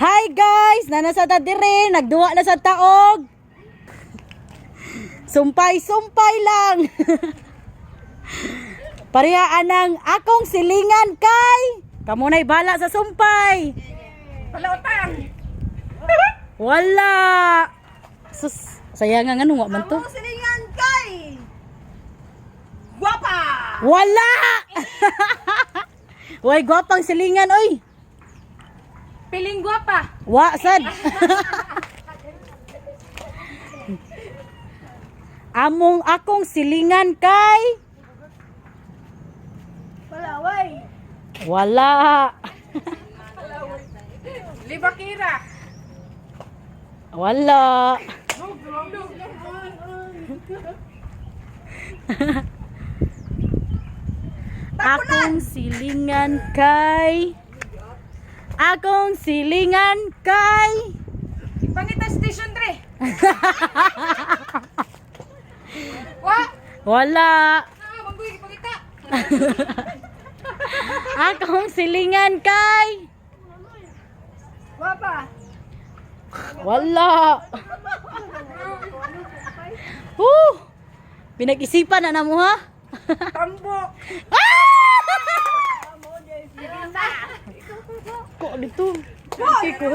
Hi guys, nana sa ta dire, nagduwa na sa taog. Sumpay, sumpay lang. Pareha anang akong silingan kay kamo na'y bala sa sumpay. Palautang. Wala. Sus, sayang nga ngano wa man to. Among silingan kay Guwapa. Wala. Way gwapang silingan oy. Piling guwapa. Wa sad. Among akong silingan kay Palaway. wala. Libakira. Wala. Akong silingan kay Akong silingan kay Pangita Station 3. Wa. Wala. Ah, mangguy pangita. Akong silingan kay Guwapa. Wala. Woo! Pinag-isipan na namo ha? Tambo. Ko dito. Okay ko.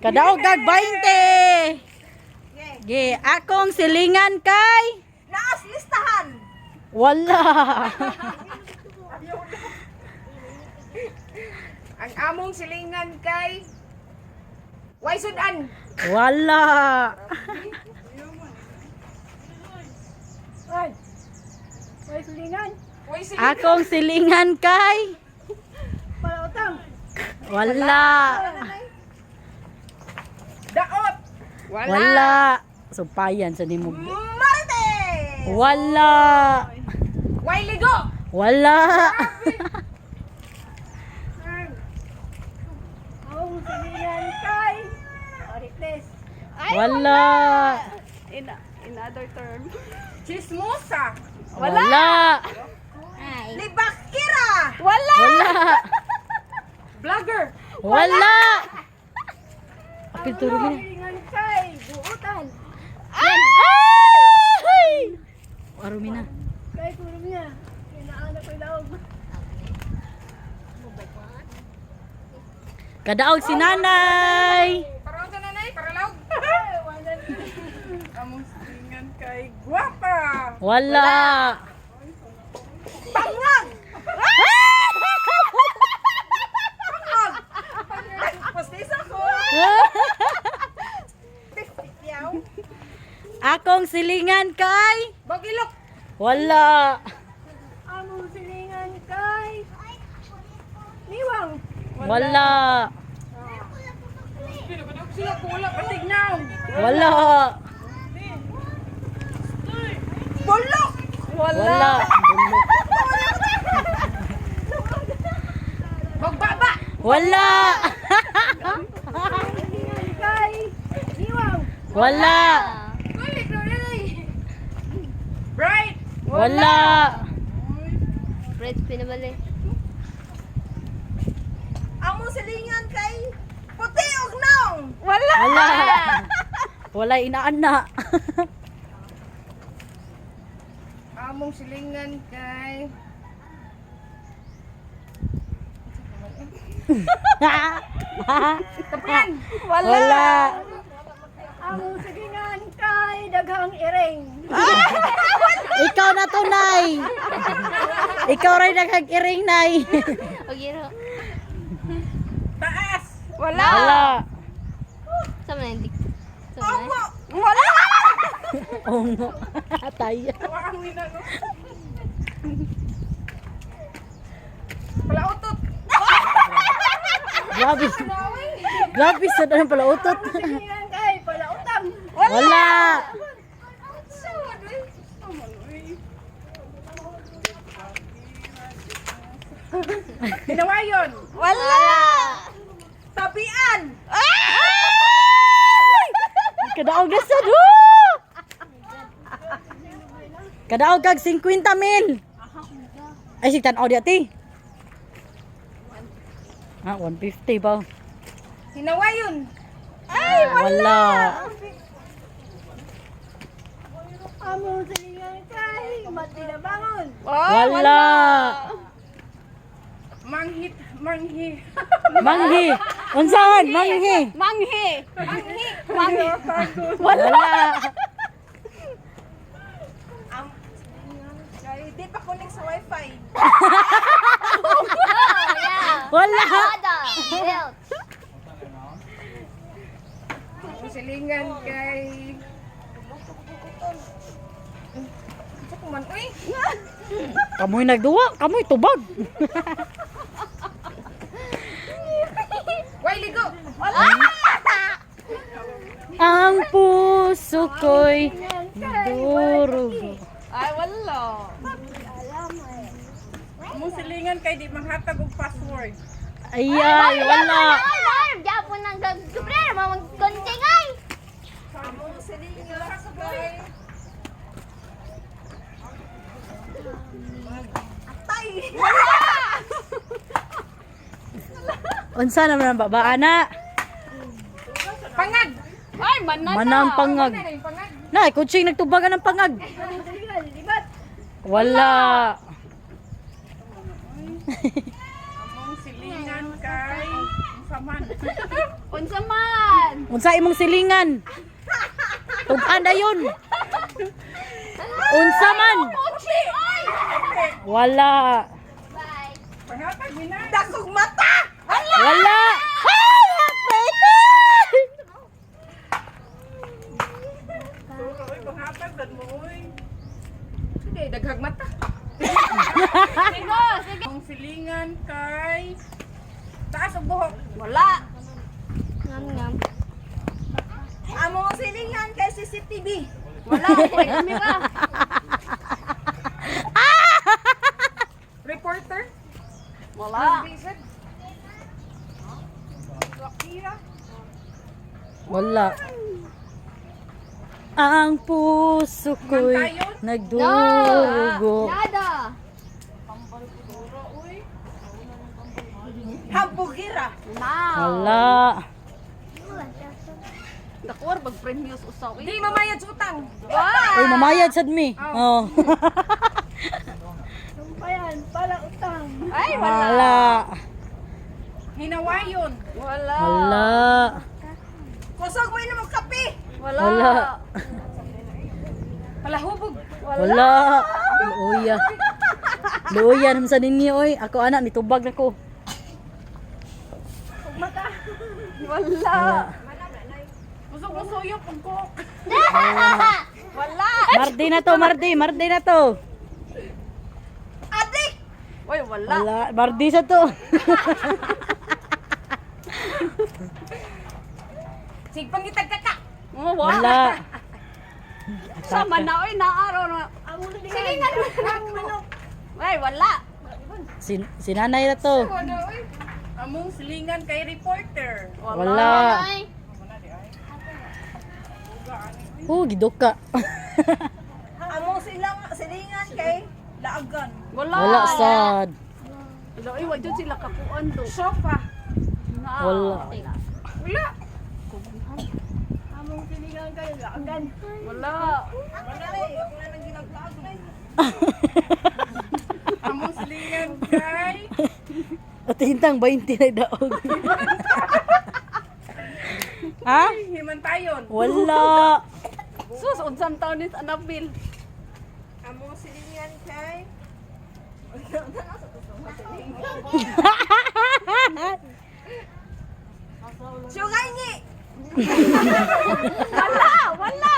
Kadaog kag 20. Ge, akong silingan kay Naas listahan. wala. Ang among silingan kay Way sudan. Wala. Ay. Way silingan. Way silingan. Akong silingan kay Palautang. wala. Daot. Wala. Sumpayan sa nimo. Marites. Wala. Way ligo. Wala. Among silingan kay Marites. Wala. In other term. Chismosa. Wala. Libakira. Wala. Wala. Vlogger. Wala. Apil turo mo. Silingan kay Buutan. Ay! Arumi na. Kay puro niya. Kinaana ko daog. Kadaog si nanay. Paraw sa nanay, paralaw. Among silingan kay Guwapa. Wala. Bangag! Bangag! Pastisa ko. Akong silingan kay Bagilok. wala. Among silingan kay Niwang. Wala. Sila kula patignaw. Wala. Bulok. Wala. Magbaba. Wala. Silingan kay Niwang. Wala. Bright. Wala. Bread pinabali. Among silingan kay Puti og naong. Wala. Wala. Wala inaana. Among silingan kay Tapian. Wala. Among silingan kay daghang iring. Ikaw na to, Nay. Ikaw rin naghagiring, Nay. Okay ro. Taas. Wala. Wala. Sa man hindi. Sa man. Wala. Oo nga. Tayo. Palautot. Grabe. Grabe sa anong pala utot. Silingan kay palautang. Wala. Ginawa yun. Wala. Tapian. Kadaog na sad. Woo! Kadaog kag 50 mil. Ay, sig tan-aw di ati. Ah, 150 ba? Hinawayon. Ay, Wala. Among silingan kay matinabangon. Wala. Manghit, manghi. Manghi. Unsahan? Manghi. Manghi. Manghi. Manghi. Wala. Ang silingan kay di pa connect sa wifi. Oh, yeah. Wala. Nada. Health. Ang silingan kay Unsa ko man uy? Kamoy nagduwa, kamoy tubag. Way ligo. Ang puso ko'y durog. Ay wala. Among silingan kay di manghatag og password. Ay, ay, wala. Ay, ay, Japon ang gagkubre, mamag konting ay. Among silingan kay Atay. Unsa naman ang baba, ana? Pangag. Ay, manana. Manang pangag. Pangag. Na, kutsing nagtubagan ng pangag. Wala. Among silingan kay unsa man. Unsa man? Unsa imong silingan? Tug-an dayon. Unsa man? Wala. Bye. Panghatag ni na. Dakog mata. Wala. Ay, hapit! Turo oy panghatag dad mo oy. Sige, daghag mata. Sige, sige. Among silingan kay taas og buhok. Wala. Ngam ngam. Among silingan kay CCTV. Wala. Kami ba? Reporter. Wala. Wala. Ang puso ko'y nagdurugo. Nada. Hambugira. Wala. Dakwar bag premios usaw. Di mamayad sa utang. Uy, mamayad sad mi. Oh. Ay, Wala. Hinawayon. Wala. Wala. Kusog mo inom og kape. Wala. Wala. Palahubog. Wala. Luoya. Luoya naman sa ninyo oy. Ako anak nitubag na ko. Wala. Kusog mo suyop og cook. Wala. Mardi na to, Mardi, Mardi na to. Adik. Oy, wala. Wala, Mardi sa to. Sig pangitag kaka. Oh, Wala. Sama na oy naaro na. Silingan mo na ako. Ay, wala. Sinanay na to. Wala oy. Among silingan kay reporter. Wala. Ay. Oh, giduka. Among silang silingan kay laagan. Wala. Wala sad. Wala, oy, wa jud sila kakuan do. Sofa. Wala. Wala. Wala. Wala eh. Ako na nang ginaglaag na Among silingan kay At hintang 20 na daog. Ha? himantayon. Wala. Sus, unsang taon ni Annabel? Among silingan kay Sugay ni. Wala, wala.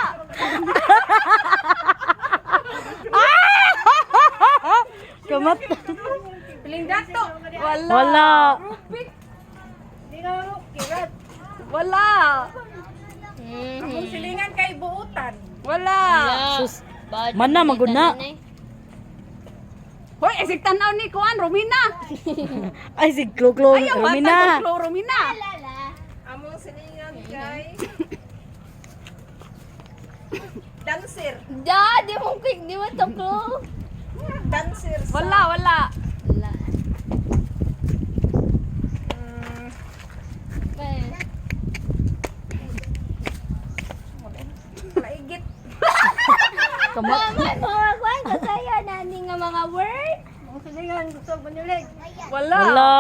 Kamat. Piling dato. Wala. Wala. Wala. Among silingan kay buutan. Wala. Sus. Mana magud na. Hoy, isig tanaw ni Kuan Romina. Ay si Kloklo Ayaw, Romina. bata ko Romina. Among silingan kay Dancer. Da, di mo quick, di mo toklo. Dancer. Wala, wala. Wala. Kamat. Mga mga kwan, kasaya na ni nga mga word. Wala. Wala.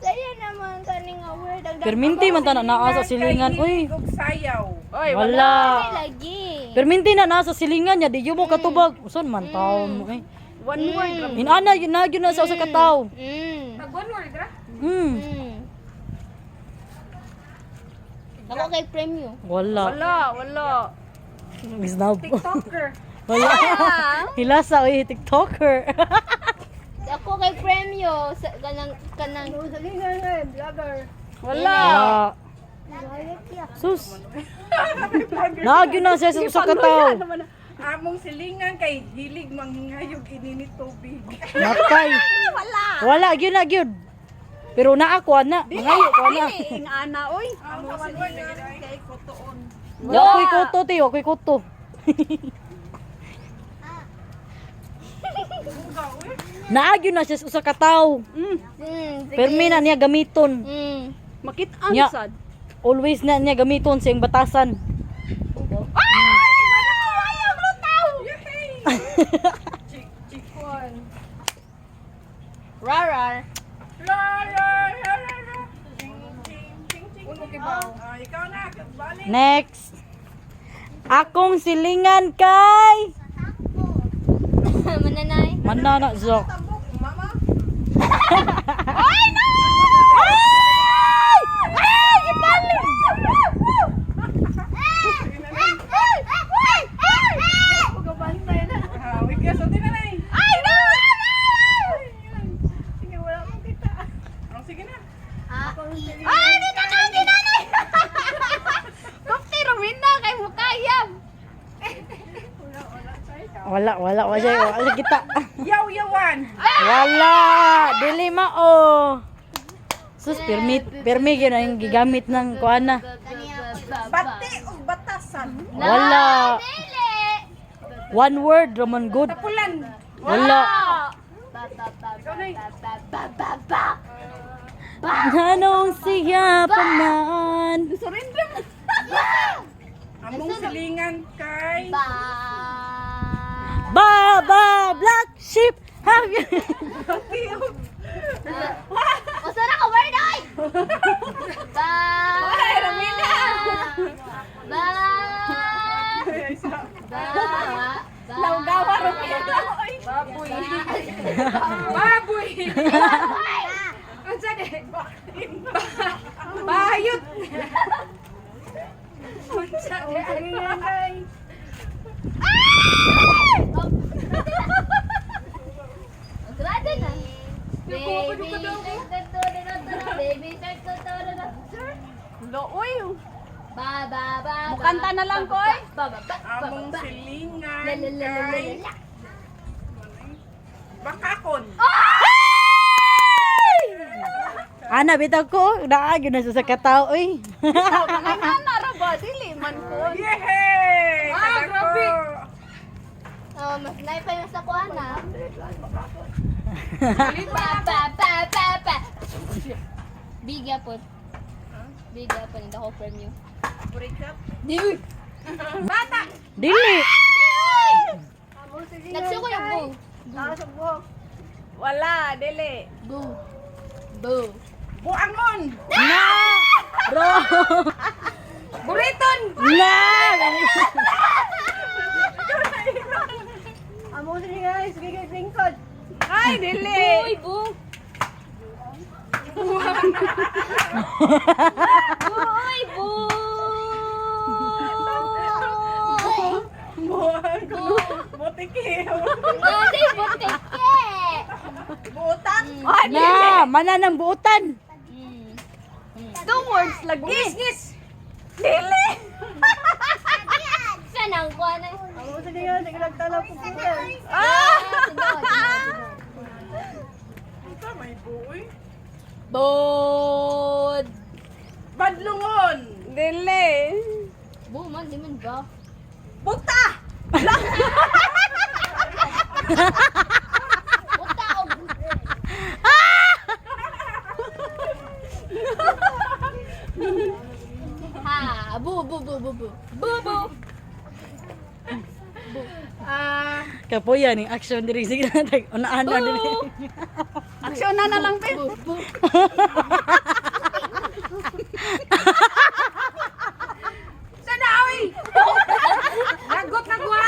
Saya naman kani nga word. Ang Perminti man ta na naa sa silingan. Uy, Kay hilig og sayaw. Oy, wala. wala. dami lagi. Perminti na naa sa silingan niya, di yun mo katubag. Uson man taon mo eh. One word ra. Inana yun na yun na sa usa ka tawo. Mm. Pag one word ra. Ako kay premyo. Wala. Wala, wala. Isnab. TikToker. Wala. Hilasa oy, TikToker. Ako kay premyo sa kanang kanang Wala. Wala. Sus. Naagyo na siya sa usa ka tawo. Among silingan kay hilig manghingayog ininit tubig. Matay. Wala. Wala gyud na gyud. Pero naa ko ana, mangayo ko ana. Dili ing ana oy. Among silingan kay kutoon. Wa ko'y kuto ti, wa ko'y kuto. Naagyo na siya sa usa ka tawo. Sige. Permi na niya gamiton. Makit-an Nya. sad. Always na niya gamiton sa iyang batasan. Chik chikon. Rarar. La la la la la. Ching ching ching ching. Uno kay ba? Ah, ikaw na, balik. Next. Akong silingan kay Mananay. Manana Zok. Tambok, mama. Ay! Ay! Gibali! Ah, wait ka, sulti na nay. Ay, no! Sige, wala akong kita. Oh, sige na. Ay, dito na, dito na! Kupti rumina kay mukayam. Wala, wala, wala siya, wala kita. Yaw-yawan. Wala, dili mao. Sus, permit, permi gyud ang gigamit ng kuana. Bati o batasan. Wala. One word, Roman good. Tapulan. Wala. Ikaw na. Anong siya pa man? Surrender mo. Among silingan kay Ba. Ba, ba, black sheep. Have you? Usa na ka word ay! Ba. Ay, Romina. Ba. Ba. Ba. Lawgawa Romina. Baboy. Baboy. Unsa di? Bayot. Unsa di? Grade na. Baby shark baby shark Lo oy. Ba ba ba. Mukanta na lang ko oy. Ba ba ba. Among silingan La la la la la kay la. Bakakon. Ana, bitaw ko. Naa, gyud na siya sa katao, oy. Ana ra ba dili man ko. Yehey! Ah, Kadako. grabe. Oh, mas naipay mas ako ana. Ba ba ba ba ba. Bigya po. Bigya po nito ko from you. Break up. Di. Dili. Nagsuko yung boo. Wala, dili. Boo. Boo. Buangon. Na! Bro! Buriton. Na! Ay, dili. Uy, boo. Uy, boo. Buang. Butiki. Hindi, butike. Buutan. Ay, Na! Mana ng buutan. Two words lagi. Ngis, Dili. Saan ang kuha na? Ah! Ito may buoy. Bod. Badlungon. Dili. Bo man, di man ba? Buta. Buta og. Ha, bu bu bu bu bu. Bu bu. Ah, Kapoya ning action diri sige na tag unaan na diri. Aksyon na na lang, Pin. Sana oy! Lagot na guwa.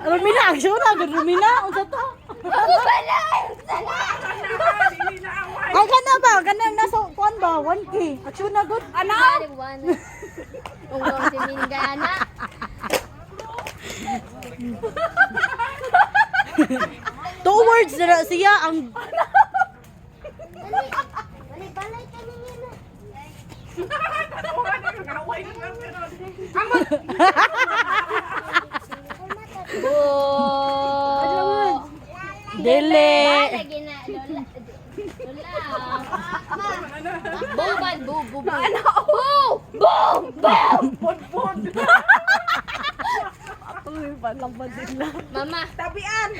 Romina, action na gud Romina, unsa to? Ako pala! Sana! Dili na away. Ang kana ba? Kana nasa kuan ba? 1K. Action na gud. Ano? One. Unggo si Mingana. Two words na na siya ang Balay-balay ka ninyo na. Away na lang pero. Bo! dili. Lagi na, Lola. Lola. Bo ba? Bo, bo, bo. Ano? Bo! Bo! Bo! Pod-pod. Uy, palambad din lang. Mama. Tabian.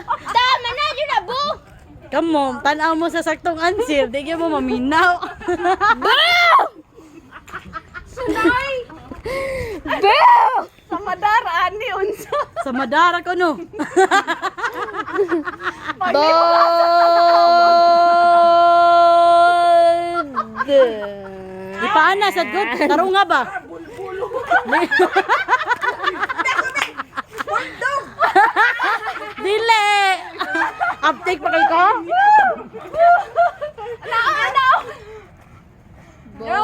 Tama na, yun na, bo! Kamo, tan-aw mo sa saktong answer, di gyud mo maminaw. Bo! Sunay! Bo! Sa madara, ani, unsa. Sa madara ko no. Bo! Ipaana sad gud, tarong nga ba? Bulbulo. Dili. Uptake pa kay ko? Ano? Ano? Bo!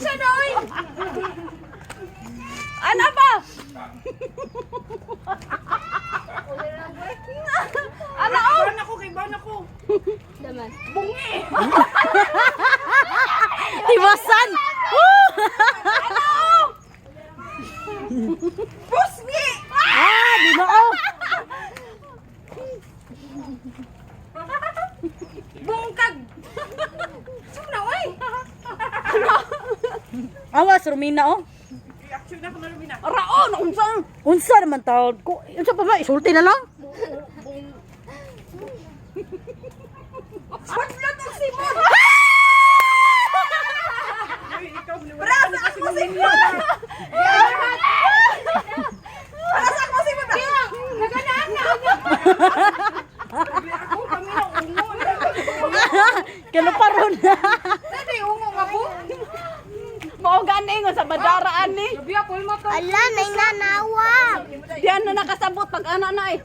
Sunay! Ano ba? Ano? Ban ako kay ban ako. Tama. Bungi. Tiwasan. Woo! Busngi. Ah, di mao. Bungkag. Sum na oy. Awas Romina oh. Action na ko na Romina. Raon, unsa? Unsa naman taon ko? Unsa pa ba? Isulti na lang. Budlot og simon. Ay, ikaw Brasa ako simon. Brasa ako simon. Naganaan na. Ako kami na ungo. Kano pa ron. Dati ungo nga po. Mao gani nga sa madara ani. Biya pulmo to. Ala, nay nanawa! Diyan na nakasabot pag ana na eh.